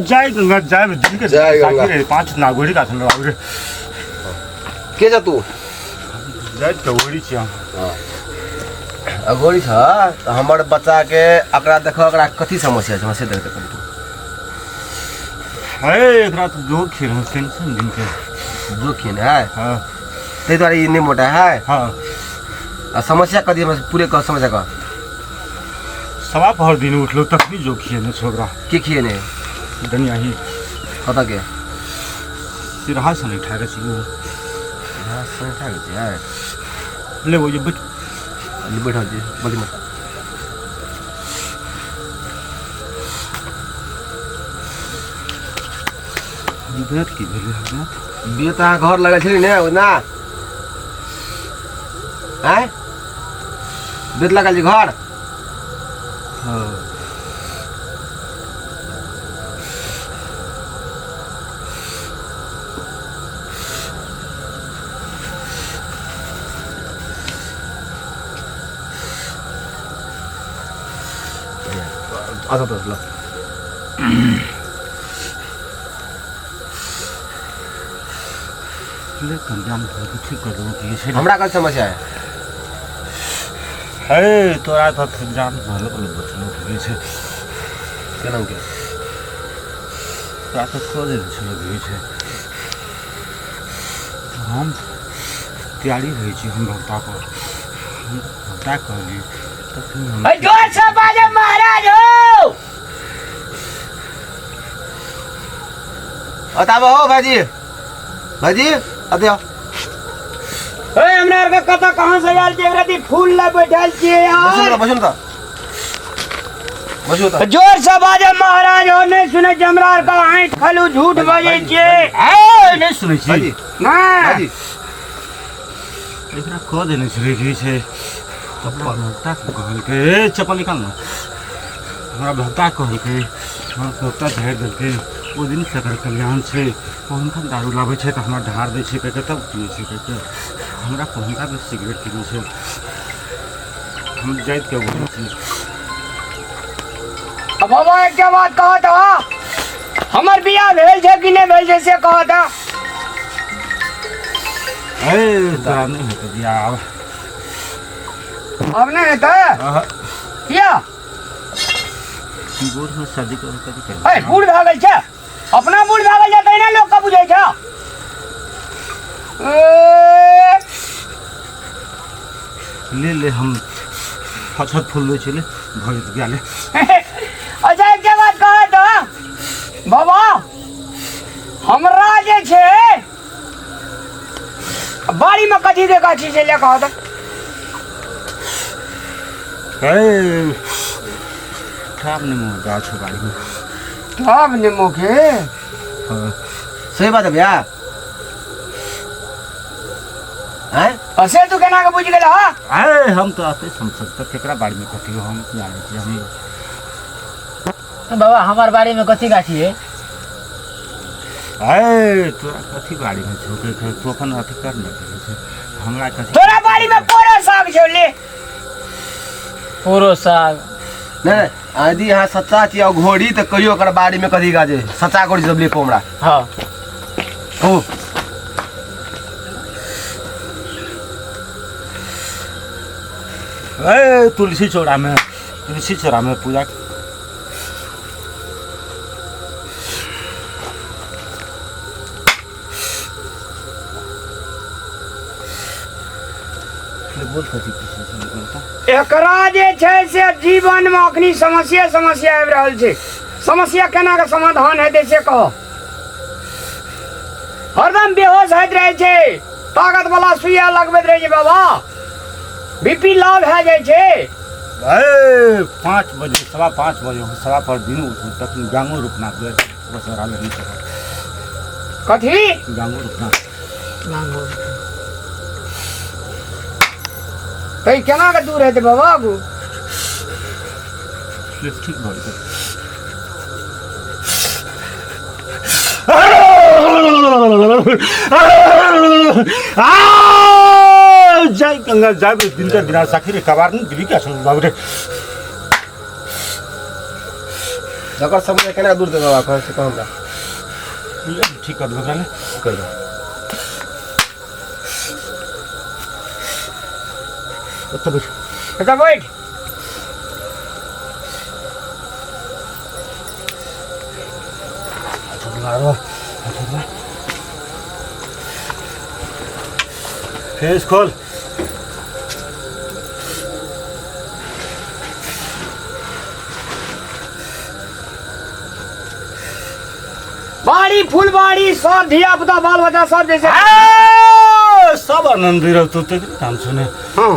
जय गंगा जय दिन के जय गंगा। साथी रे पांच नागोरी का थन रे। के छ तू? जय गौरी छी हम। अघोरी छ तऽ हमर बच्चा के एकरा देख, एकरा कथी समस्या छै, हमरा से देख कनि तू। है एकरा तऽ जो खीर है टेंशन दिन के जोखिन है। हाँ। ताहि दुआरे ई नहि मोटा है। हाँ। आ समस्या कथी हमरा पूरे कह, समस्या कह। सवा पहर दिन उठलो तखनी जो खिएने छोकरा। के खिएने? दनिया ही। कतऽ के? सिरहा से नहीं ठाके छी ओ। सिरहा से नहीं ठाके छी, है। ले वो ये बैठ। ले बैठल छी, बोली मत। बेत की भेलै हमरा? बेत अहाँ घर लगल छलै ने ओ ना? आँय? बेत लगल छै घर? हाँ। अच्छा तो ल। ले कल्याण भऽ ठीक कर देबो की छै। हमरा कथी समस्या है? हे तोरा तऽ जान भलो भलो बचलो की छै। केना के? तोरा तऽ कऽ देने छलो की छै। हम तैयारी होइ छी, हम भक्ता पर हम भक्ता कहली तखन हम अरे जोर से बाजे महाराज हो। बताबो हो भाईजी, भाईजी अते आओ। ए हमरा आर के कतऽ कहाँ से आयल छियै, एकरा फूल लए बैठल छियै बसु यार। न, बसु न तऽ। बसु तऽ। जोर से बाजे महाराज हो, नहीं सुनै छियै हमरा आर के आँखि खालू झूठ बाजै छियै। ए नहीं सुनै छी। भाईजी, नहि। भाईजी। एकरा कऽ देने छलै की छै। चप्पल भक्ता कहलकै, ए चप्पल निकाल न। हमरा भक्ता कहलकै, हमरा भक्ता झाड़ि देलकै। ओहि दिन से एकर कल्याण छै, हुनका दारू लाबै छै तऽ हमरा ढार दै छै कहिके तब पियै छै कहिके। हमरा हुनका भी सिगरेट पीबै छै। हम जाइत के बोलै छी। अब बाबा एकटा बात कहत हँ, हमर बियाह भेल छै कि नहि भेल छै से कहत हँ। ए तोरा नहि हेतै बियाह आब। आब नहि हेतै? अहं। किया? बूढ़ में शादी करू कथी करबै? ए बूढ़ भए गेल छै, अपना बूढ़ भए गेल छै तहिना लोकके बुझै छै। ए ले ले हम फछत फूल दै छियै, ले भऽ जेतै बियाह ले। अच्छा एकटा बात कहत हँ बाबा, हमरा जे छै बाड़ीमे कथी के गाछी छै ले कहत। ए ठाम नेमो गाछ हो बाड़ीमे। ठाम नेमो के? हाँ। सही बात है भैया। आँय? आ से तू केना के बुझि गेल हँ? अरे हम तो आते संसद तक केकरा बाड़ी में कथी हो हम जानै छी हम। बाबा हमार बाड़ी में कथी गाछी है? अरे तोरा कथी बाड़ी में छौ के तू अपन अथी कर ने कहै छै हमरा कथी। तोरा बाड़ी में पोरो साग छौ ले। पोरो साग। नहीं, नहीं, यदि यहाँ सच्चा छी और घोड़ी तो कहियो ओकर बाड़ी में कथी गाछ है? सच्चा घोड़ी सब ले हमरा। हाँ। कहू। ए तुलसी चौरा में, तुलसी चौरा में पूजा। बोल कथी पूछै छै बोलता। एकरा जे छै से जीवन में अखनी समस्या समस्या आबि रहल छै, समस्या केना के समाधान हेतै से कह। हरदम बेहोश होइत रहै छै, ताकत वाला सुइया लगबैत रहै छै बाबा, बीपी लो भए जाइ छै। ए 5 बजे, 5:15 बजे, सवा पर दिन उठू तखन गांगो रुकना बसरा लेने चलू। कथी? गांगो रुकना। गांगो। तऽ ई केना के दूर हेतै बाबा आगू? ठीक भऽ जेतै। जय जय गंगा जय दिनकर दिना साखी रे कबार नहीं दिवी का सुन बाबू रे। जकर समस्या केना दूर देबै बाबा कहै से कह हमरा। ले, ठीक कर देबै ले। कर दो। ओतऽ बैठ। एतऽ बैठ। फेस खोल। बाड़ी फुलबाड़ी सब धिया पुता बाल बच्चा सब जैसे आ, सब आनंद रहतो तो काम सुने। हाँ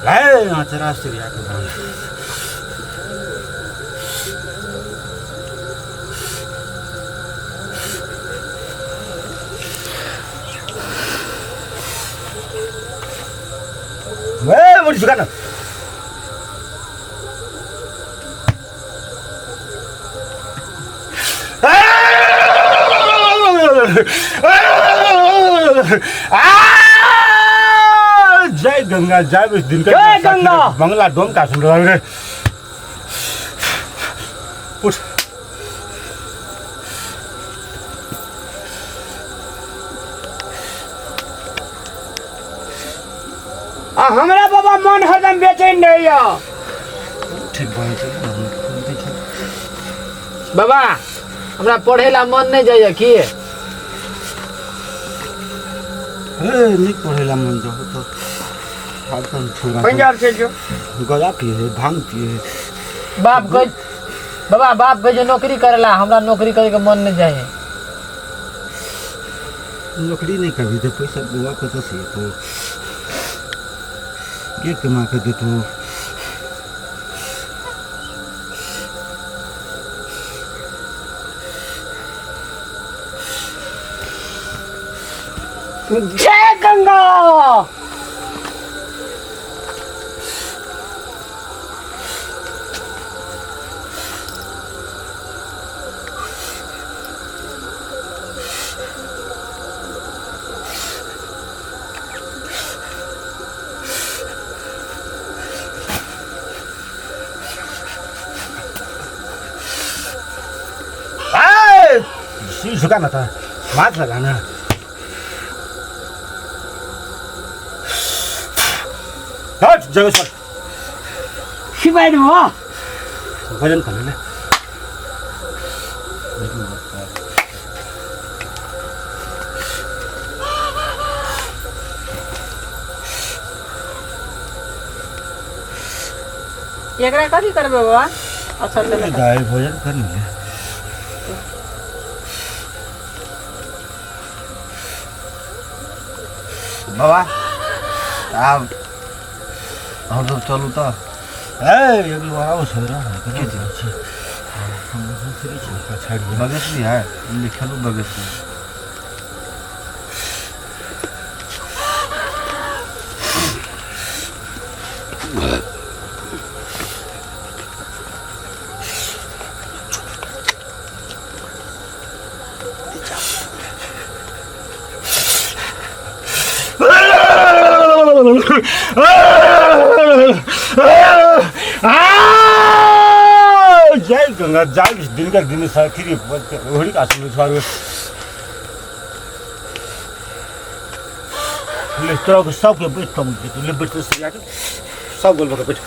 लाए आचरा सिरिया के बांध। ए मुड़ी झुका ना। जय गंगा जय दिन का जय गंगा। बंगला डोम का सुन रहा है। उठ। आ हमरा बाबा मन हरदम बेचैन रहैया। ठीक भऽ छै। बाबा हमरा पढ़े ला मन नहीं जाइए की? ए नहीं पढ़े ला मन जाओ तो आब तो छोड़ा। पंजाब से जो गजा पिए है, भांग पिए है। बाप कह बाबा बाप कह जो नौकरी करेला हमरा नौकरी करे के मन नहीं जाए। नौकरी नहीं कभी तो पैसा बुआ कत से तो के कमा के देतो। जय गंगा। सिर झुकाना था, माथ लगाना। हट जगह सर। शिवाय वाह भजन कर ले। एकरा कथी करबै बाबा? अच्छा चल गाय भोजन कर ले। बाबा आब हम सब चलू तो। ए एगो आओ छोरा के छै हम फ्री छी पछाड़ी बगेसरी है लिखलू बगेसरी। जय गंगा जय दिन का दिन साखी होली का सुन छोरो ले तोरा के सब के बैठ तुम ले बैठ से आके सब गोल बका बैठ।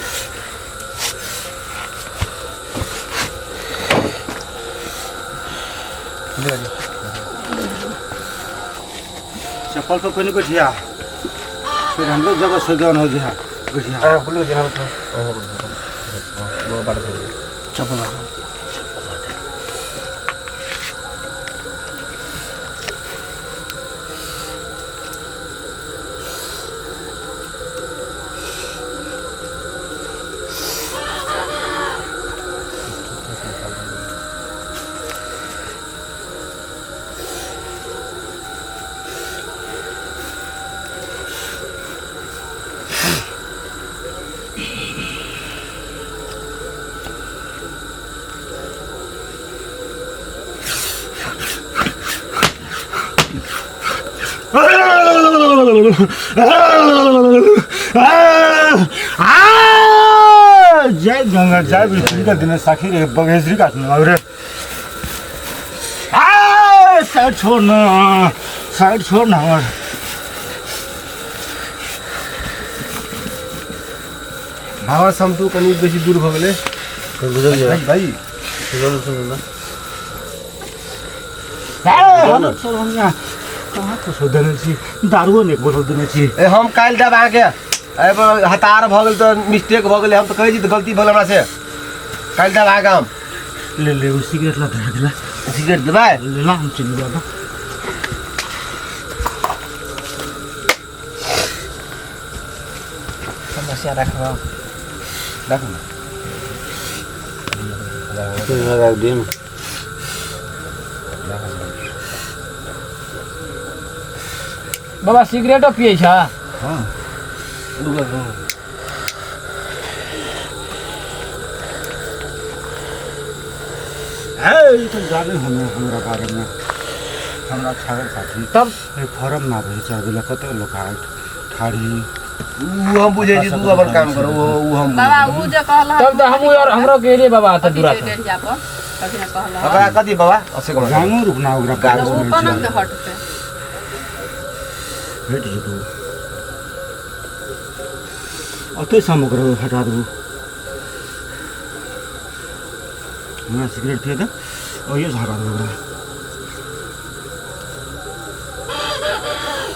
चप्पल तो कोई नहीं बैठिया फिर हम लोग जगह सजान हो गया बैठिया। हां बोलो जनाब तो वो बात है चप्पल जय गंगा जय विष्णु का दिन साखी रे बगेसरी काटने लग रे। आ साइड छोड़ ना, साइड छोड़ ना हमर। भावर समतू कनी बेसी दूर भऽ गेलै। गुजर जाए। भाई भाई सुनो सुनो ना। हमर छोड़, हमरा कहाँ कुछो देने छी, दारुओ नहि एक बोतल देने छी। ए हम काल्हि देब अहाँके। एहि हतार भऽ गेल तऽ मिस्टेक भऽ गेलै, हम तऽ कहै छी तऽ गलती भऽ गेल हमरा से। काल्हि देब अहाँके हम। ले ले, ओ सिगरेट ला धरा देला। सिगरेट देबै? ले ला, हम चलि जाब। समस्या रखबा। राखू ने। राख दिए ना। बाबा सिगरेटो पियै छ? हाँ। है ई तऽ जाने हमे हमरा बारेमे, हमरा छागर साथी तब ए फॉर्म ना भरि चार कते लोक आयत ठाढ़ी। उ हम बुझै छी, तू अपन काम कर, उ हम बुझै बाबा छी। उ जे कहलक तब तऽ हमहूँ और हमरो गेलियै बाबा तऽ अथी दूरा छै डेढ़िया पर कथी ने कहलक। ओकरा कथी बाबा असे कमा गामो रुकना ओकरा गामो तऽ उ सुनै कोना छियै। के हटतै? हटि जेतौ ओतै से हम ओकरा हटा देबू। हमरा सिगरेट पिए दे, ओहिए से हटा देबू ओकरा।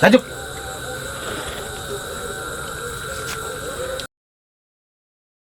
राजू।